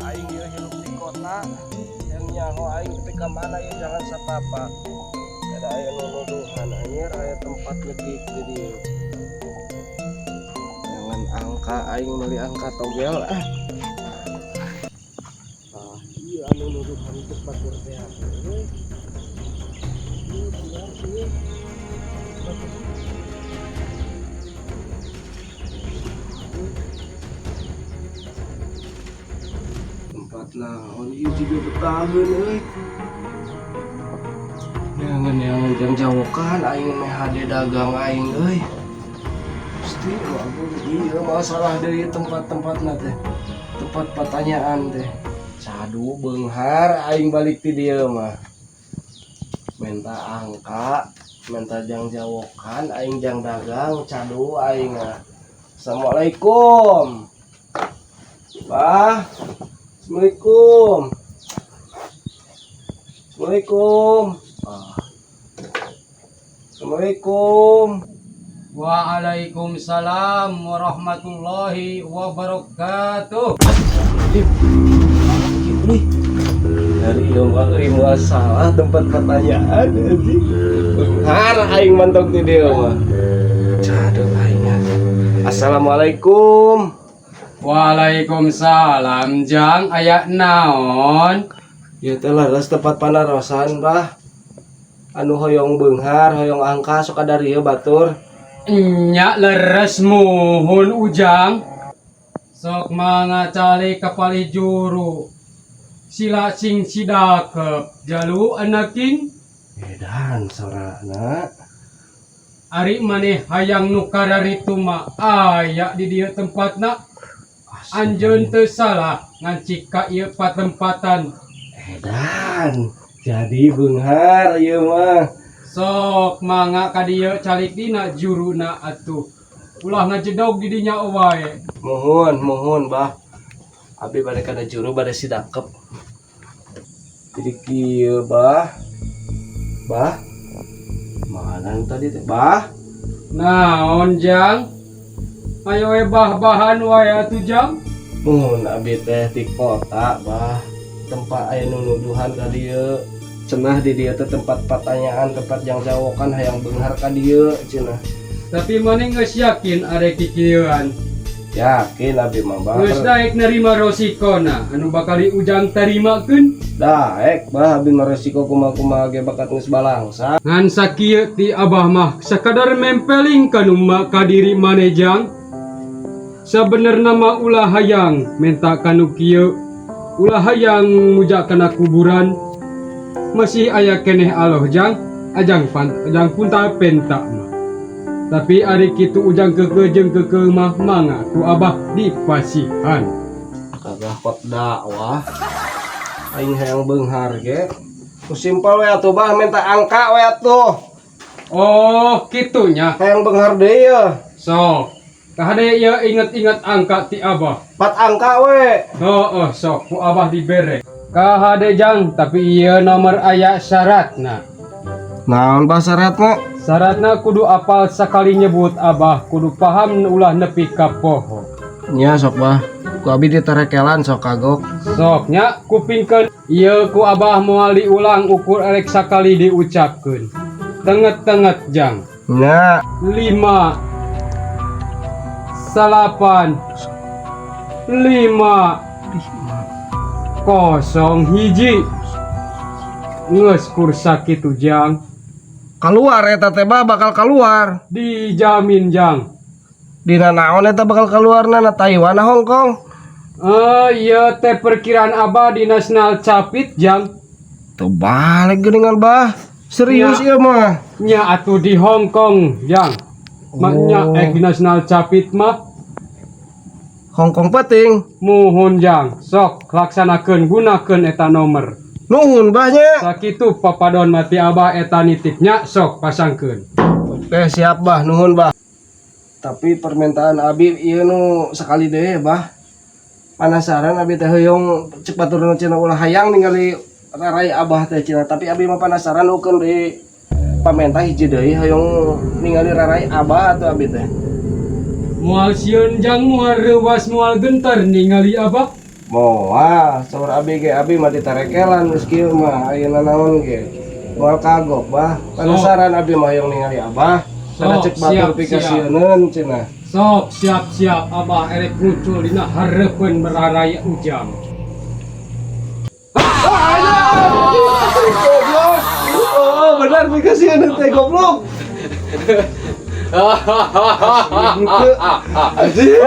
Aing ieu hirup di kota yang nyaho aing tapi ka mana ieu jangan sapapa. Ada aya nu nuduhan anjir, aya tempat ngegig di dieu. Jangan angka, aing meuli angka togel ah. Ah, iya anu nuduhan itu batur teh euy. Ieu bener sih. Batur. Tempat naon ieu juga betaheun euy. Jangan jangan jang jawokan aing meh hade dagang aing euy. Pasti ampun ieu masalah deui tempat-tempatna teh. Tempat pertanyaan teh. Cadu beunghar aing balik ti dieu mah. Menta angka, menta jang jawokan aing jang dagang cadu aing mah. Assalamualaikum. Bah. Assalamualaikum. Assalamualaikum. Ah. Assalamualaikum. Waalaikumsalam warahmatullahi wabarakatuh. Ih, dari ieu mah salah tempat pertanyaan anjing. Beunghar aing mantok di dieu mah. Cadu aing. Assalamualaikum. Waalaikumsalam jang, aya naon? Ieu teh leres tempat panarosan, Bah. Anu hoyong beunghar, hoyong angka sok ka dieu batur. Nya leres, muhun ujang. Sok mangga calik kapalih juru. Sila sing sidakep jalu anaking. Edan sorana. Ari maneh hayang nu kararitu mah aya di dieu tempatna. Anjeun teu salah ngancik ka ieu patempatan. Edan. Jadi beunghar ieu mah. Sok mangga ka dieu, calik dina juruna atuh. Ulah ngajedog di dinya wae. Muhun, muhun, Bah. Abi bade kana juru, bade sidakep. Jadi kieu, Bah. Bah. Mana nu tadi teh, Bah? Naon jang? Ayo we bah-bahan wae atuh jang. Muhun, abi teh di kota, Bah. Tempat aya nu nuduhan ka dieu. Cenah di dieu teh tempat pertanyaan, tempat jang jawokan, hayang beunghar ka dieu cenah. Tapi maneh geus yakin arek kikieuan? Yakin abi mah, Bah. Geus daek nerima resikona anu bakal ujang tarimakeun? Daek, Bah, abi mah resiko kumaha-kumaha ge bakat geus balangsa. Ngan sakieu ti abah mah sakadar mempeling kanu ka diri maneh jang. Sabenerna mah ulah hayang menta kanu kieu. Ulah hayang muja kana kuburan. Masih aya keneh aloh jang, ajang pan ajang punta penta mah. Tapi ari kitu ujang keukeuh jeung keukeuh mah mangga ku abah dipasihan. Kagah kot dakwah. Aing hayang beunghar ge. Ku simpel we atuh, Bah, minta angka we atuh. Oh, kitunya. Hayang beunghar deui ye. Sok. Kahade ieu inget-inget angka ti abah. 4 angka we. Oh, oh, sok ku abah dibere. Kahade jang, tapi ieu nomor aya syaratna. Naon, Bah, syaratna? Syaratna kudu apal, sakali nyebut abah kudu paham, ulah nepi ka poho. Nya sok, Bah. Ku abi diterekelan, sok kagok. Sok nya kupingkeun ieu, ku abah moal diulang, ukur erek sakali diucapkeun. Tenget-tenget jang. Nya. 5 9 5 0 1. Geus kur sakitu jang. Keluar eta teh, Bah, bakal keluar? Dijamin jang. Dina naon eta bakal keluarna, na Taiwan na Hong Kong? Eh, ieu teh perkiraan abah di Nasional Capit jang. Tuh balik geuningan, Bah. Serius Nya. ieu mah. Nya atuh di Hong Kong jang. Maknya Oh. eh di Nasional Capit mah. Hong Kong penting. Muhun jang, sok laksanakeun, gunakeun eta nomor. Nuhun, Bah, nya. Sakitu papadon mati abah eta nitipnya, sok pasangkeun. Oke, siap, Bah, nuhun, Bah. Tapi permintaan abi ieu nu sekali deui, Bah. Penasaran abi teh, hoyong cek baturna cenah ulah hayang ningali rarai abah teh cenah, tapi abi mah penasaran, ukeun deui pamenta hiji deui, hoyong ningali rarai abah atuh abi teh. Moal sieun jang, moal reuwas, moal gentar ningali abah. Moal, saur abi ge, abi mah ditarekelan geus kieu mah, ayeuna naon ge. Moal kagok, Bah. Penasaran abi mah hayang ningali Abah. Karena Sok, cek batur siap, pikasieun cenah. Sok siap-siap, Abah erek muncul dina hareupeun baraya Ujang. Goblok. Oh, benar pikasieun teh, goblok. Anjing.